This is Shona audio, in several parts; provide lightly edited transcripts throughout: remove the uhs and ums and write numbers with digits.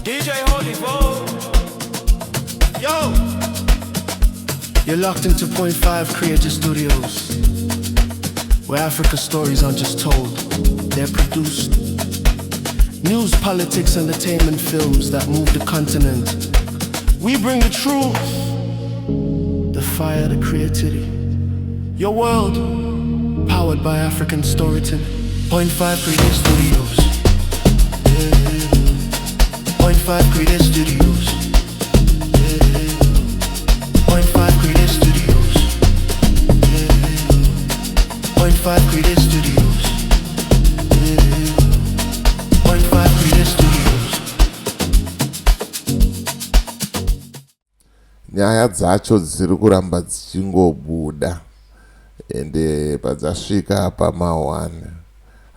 DJ Holy Bo. Yo! You're locked into Point 5 Creative Studios, where Africa stories aren't just told, they're produced. News, politics, entertainment films that move the continent. We bring the truth, the fire, the creativity. Your world, powered by African storytelling. Point 5 Creative Studios. Yeah. Point 5 Creative Studios. Yeah. Point 5 Creative Studios. Yeah. Point 5 Creative Studios. Yeah. Point 5 Creative Studios. Nyaya dzacho dziri kuramba dzichingobuda ende padzasvika pama1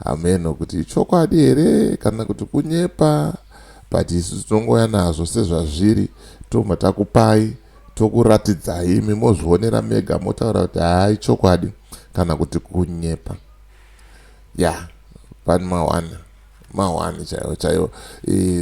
hameno kuti ichokwadi here kana kuti kunyepa, but isu tinongouya nazvo sezvazviri, tobva takupai, tokuratidzai, imi mozvionera mega, motaura kuti haa, ichokwadi kana kuti kunyepa. Ya, pani ma1 ma1 chaiwo chaiwo.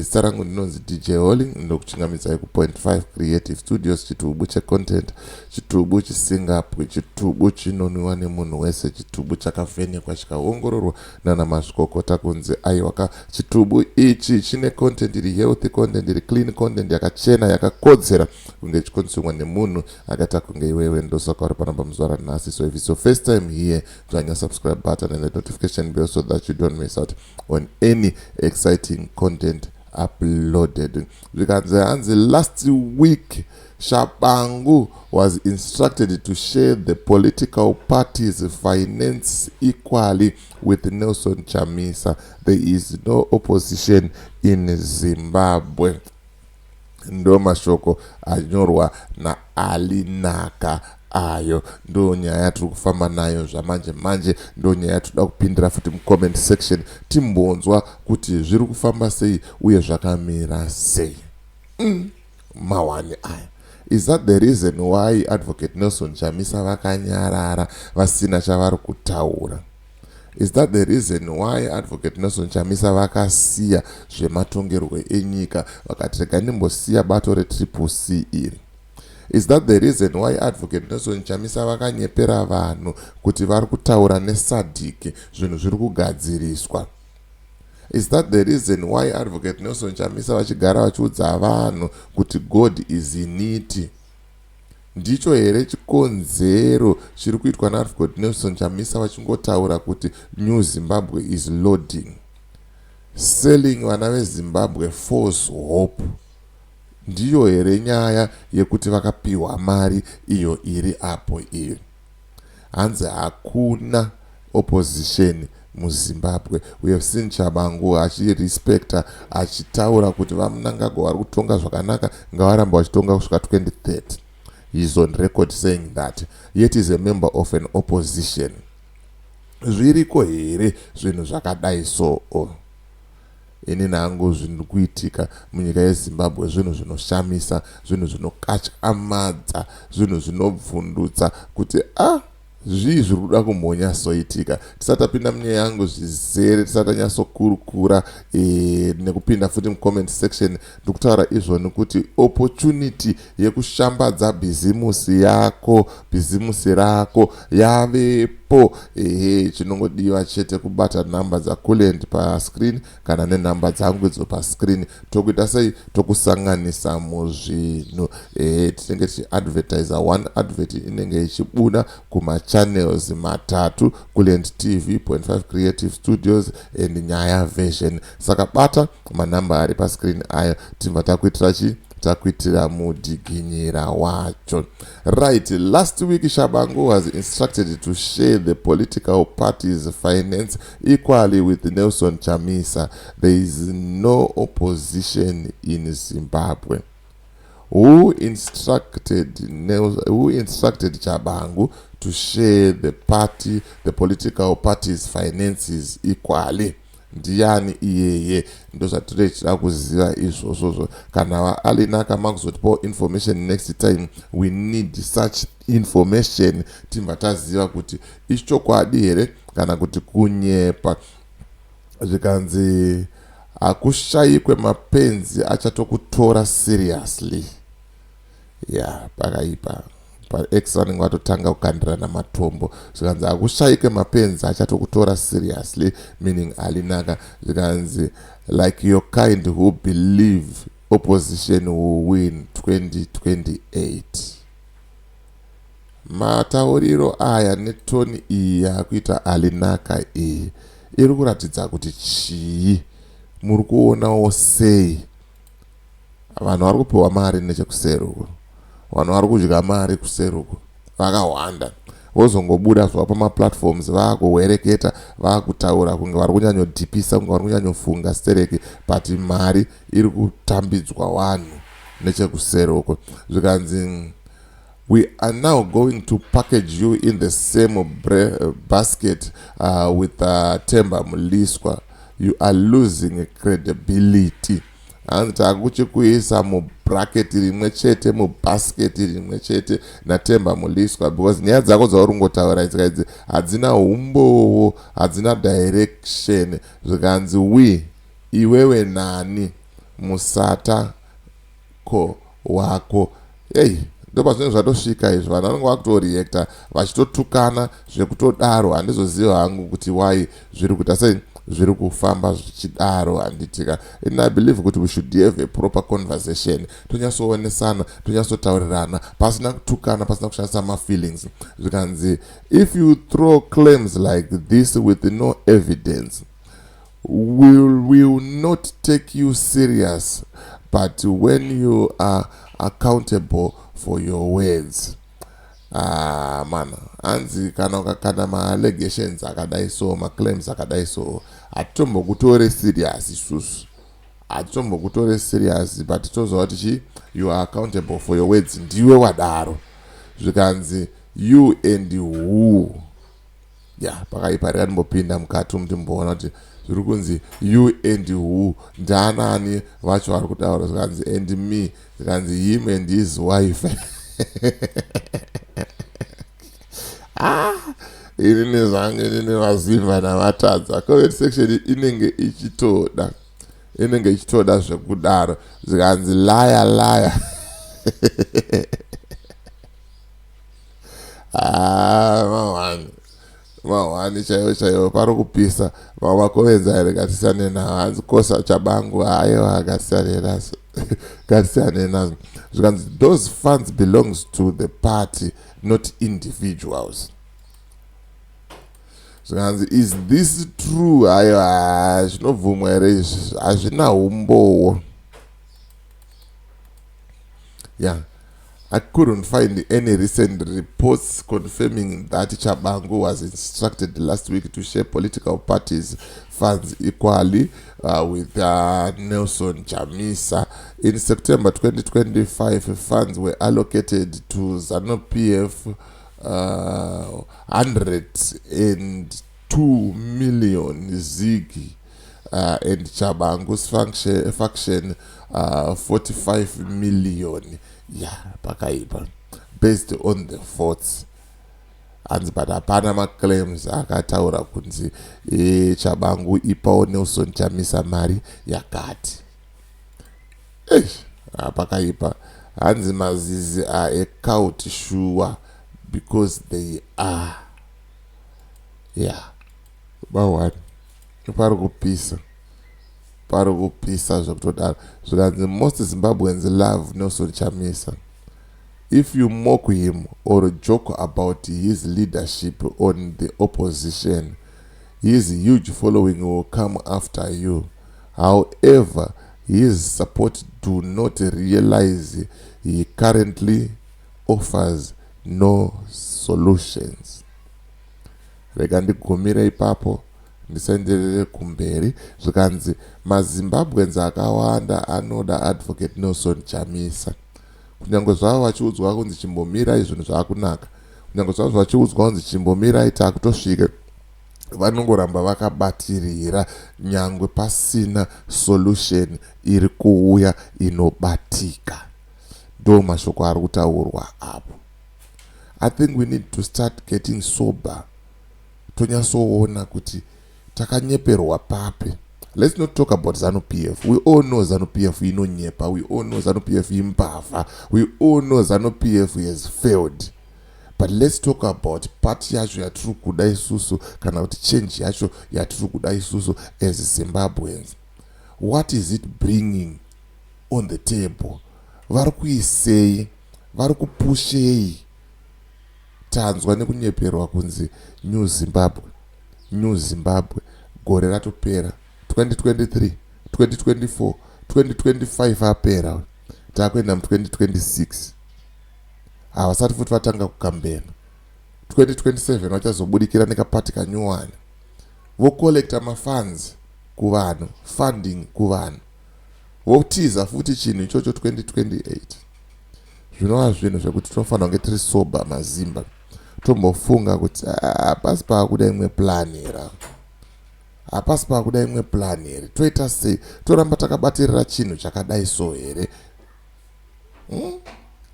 Zita rangu ndinonzi DJ Holling, ndokuchingamidzai kuPoint 5 Creative Studios, chitubu checontent, chitubu chisingapwi, chitubu chinonwiwa nemunhu wese, chitubu chakavhenekwa chikaongororwa nana mazvikokota kunzi aiwaka, chitubu ichi chine content iri healthy, content iri clean, content yakachena, yakakodzera kunge ichikonsumwa nemunhu akaita kunge iwewe. Ndosaka uri panapa muzuva ranhasi. So if it's your first time here, dzvanya subscribe button and the notification bell so that you don't miss out on any exciting content uploaded. Zvikanzi hanzi last week Tshabangu was instructed to share the political parties' finance equally with Nelson Chamisa. There is no opposition in Zimbabwe. Ndo mashoko anyorwa naalinaka ayo. Ndo nyaya yatiri kufamba nayo zvamanje manje. Ndo nyaya yatoda kupindira futi mucomment section, timbonzwa kuti zviri kufamba sei uye zvakamira sei. Mawani aya. Is that the reason why Advocate Nelson Chamisa vakanyarara, vasina chavari kutaura? Is that the reason why Advocate Nelson Chamisa vakasiya zvematongerwo enyika, vakati rega ndimbosiya bato reTriple C iri? Is that the reason why Advocate Nelson Chamisa vakanyepera vanhu kuti vari kutaura neSADC, zvinhu zviri kugadziriswa? Is that the reason why Advocate Nelson Chamisa vachigara vachiudza vanhu kuti God is in it? Ndicho here chikonzero chiri kuitwa naAdvocate Nelson Chamisa vachingotaura kuti New Zimbabwe is loading, selling vana veZimbabwe false hope? Ndiyo here nyaya yekuti vakapiwa mari iyo iri apo iyo? Hanzi hakuna opposition muZimbabwe. We have seen Tshabangu achirespecta, achitaura kuti vaMnangagwa vari kutonga zvakanaka, ngavaramba vachitonga kusvika 2030. He is on record saying that, yet is a member of an opposition. Zviriko here zvinhu zvakadai? So ini nangu zvinhu kuitika munyika yeZimbabwe, zvinhu zvinoshamisa, zvinhu zvinokatyamadza, zvinhu zvinobvundutsa kuti a ah, zvii zviri kuda kumbonyatsoitika. Tisati tapinda munyaya yangu zvizere, tisati tanyatsokurukura nekupinda futi mucomment section, ndikutaura izvoni kuti opportunity yekushambadza bhizimusi yako, bhizimusi rako yavepo. Ehe, chinongodiwa chete kubata nhamba dzaCulent pascreen kana nenhamba dzangu idzo pascreen. Tokuita sei? Tokusanganisa muzvinhu. Ehe, tinenge tichiadvertisa one advert inenge ichibuda kumachannels matatu: Culent TV, 5 Creative Studios and Nyaya Version. Saka bata manhamba ari pascreen ayo, tibva takuitira chii? Takuitira mudhiginyira wacho. Right, last week Tshabangu was instructed to share the political parties' finance equally with Nelson Chamisa. There is no opposition in Zimbabwe. Who instructed Tshabangu to share the political parties' finances equally? Ndiani iyeye? Ndozvatiri tichida kuziva izvozvozvo. Kana vaalinaka makuzotipawo information next time, we need such information, timbva taziva kuti ichokwadi here kana kuti kunyepa. Zvikanzi Hakushayikwe mapenzi achatokutora seriously. Ya, pakaipa. PaX vanenge vatotanga kukandirana matombo. Zvikanzi hakushayike mapenzi achatokutora seriously, meaning Alinaka. Zvikanzi like your kind who believe opposition will win 2028. Matauriro aya netone iyi yaakuita Alinaka iyi iri kuratidza kuti chii? Muri kuonawo sei? Vanhu vari kupiwa mari nechekuseri uku, vanhu vari kudya mari kuseri uku vakawanda, vozongobuda zvavo pamaplatforms vaakuhwereketa, vaakutaura kunge vari kunyanyodhipisa, kunge vari kunyanyofunga stereki, but mari iri kutambidzwa vanhu nechekuseri uko. Zvikanzi we are now going to package you in the same basket with Temba Mliswa. You are losing credibility. Hanzi takuchikuisa mubracket rimwe chete, mubasket rimwe chete naTemba Mliswa, because nyaya dzako dzauri kungotaura itsika idzi hadzina umbowo, hadzina direction. Zvikanzi we, iwewe nani, musata ko wako. Ei, ndopazvinenge zvatosvika izvi. Vanhu vanenge vakutoreacta vachitotukana zvekutodaro. Handizoziva hangu kuti why zviri kuita sei, zviri kufamba zvichidaro, handitika? And I believe kuti we should have a proper conversation, tonyatsoonesana, tonyatsotaurirana pasina kutukana, pasina kushandisa mafeelings. Zvikanzi if you throw claims like this with no evidence, we will not take you serious, but when you are accountable for your words. Ah, mana, hanzi kana ukakanda maallegations akadai so, maclaims akadai so, hatitombokutore serious isusu, hatitombokutore serious, but toziva kuti chi, you are accountable for your words, ndiwe wadaro. Zvikanzi you and who? Ya, pakaipa. Rikatimbopinda mukati umu timboona kuti zviri kunzi you and who, ndaanani vacho vari kutaura. Zvikanzi and me. Zvikanzi him and his wife. Ah, inini zvangu, inini vazimba navatadza. Comment section inenge ichitoda zvekudaro. Zvikanzi liar, liar. Ah, mahwani, mahwani chaiwo chaiwo. Pari kupisa. Mamwe macomments ayo ngatisiyane nawo. Hanzi kosa chabangu. Haiwa, ngatisiyane nazo, ngatisiyane nazo. Zvikanzi those funds belongs to the party, not individuals. Zvikanzi is this true? Aiwa, zvinobvumwa here izvi? Hazvina umbowo. Yeah, I couldn't find any recent reports confirming that Chabangu was instructed last week to share political parties' funds equally with Nelson Chamisa. In September 2025, funds were allocated to ZANU PF 102 million ZiG and Chabangu's faction 45 million. Yeah, pakaipa. Based on the votes. Hanzi but hapana maclaims akataura kunzi Chabangu ipawo Nelson Chamisa mari yakati. Eish, pakaipa. Hanzi mazizi are a cult, sure, because they are. Yeah, ba1 pari kupisa, pari kupisa zvekutodaro. Zvikanzi most Zimbabweans love Nelson Chamisa. If you mock him or joke about his leadership on the opposition, his huge following will come after you. However, his support do not realize he currently offers no solutions. Rega ndigumire ipapo, ndisaenderere kumberi. Zvikanzi maZimbabweans akawanda anoda Advocate Nelson Chamisa, kunyange zvavo vachiudzwa kunzi chimbomirai, zvinhu zvaakunaka, kunyange zvavo vachiudzwa kunzi chimbomirai, taakutosvika, vanongoramba vakabatirira nyangwe pasina solution iri kuuya inobatika. Ndo mashoko ari kutaurwa apo. I think we need to start getting sober, tonyatsoona kuti takanyeperwa papi. Let's not talk about ZANU PF. We all know ZANU PF inonyepa. We all know ZANU PF imbavha. We all know ZANU PF has failed. But let's talk about party yacho yatiri kuda isusu, kana kuti change yacho yatiri kuda isusu as Zimbabweans. What is it bringing on the table? Vari kuisei? Vari kupushei? Tanzwa nekunyeperwa kunzi New Zimbabwe, New Zimbabwe. Gore ratopera 2023, 2024, 2025 apera, taakuenda mu2026. Havasati futi vatanga kukambena. 2027 vachazobudikira nekapati kanyuwani, vocollecta mafunds kuvanhu, funding kuvanhu, votiza futi chinhu ichocho 2028, zvinova zvinhu zvekuti tinofanira kunge tiri sober maZimba, tombofunga kuti hapasi paakuda imwe plan here? Hapasi paakuda imwe plan here? Toita sei? Toramba takabatirira chinhu chakadai so here?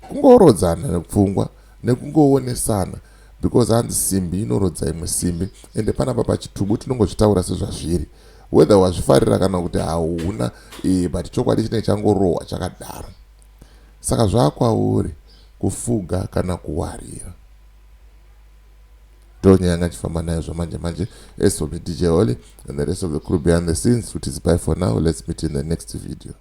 Kungorodzana pfungwa nekungoonesana, because hanzi simbi inorodza imwe simbi. Ende panapa pachitubu tinongozvitaura sezvazviri, whether wazvifarira kana kuti hauna, but chokwadi chinenge changorohwa chakadaro. Saka zvakwauri kufuga kana kuwarira. Ndonyaya yanga chifamba nayo zvamanje manje. As for me, DJ Holly, and the rest of the crew behind the scenes, which is bye for now. Let's meet in the next video.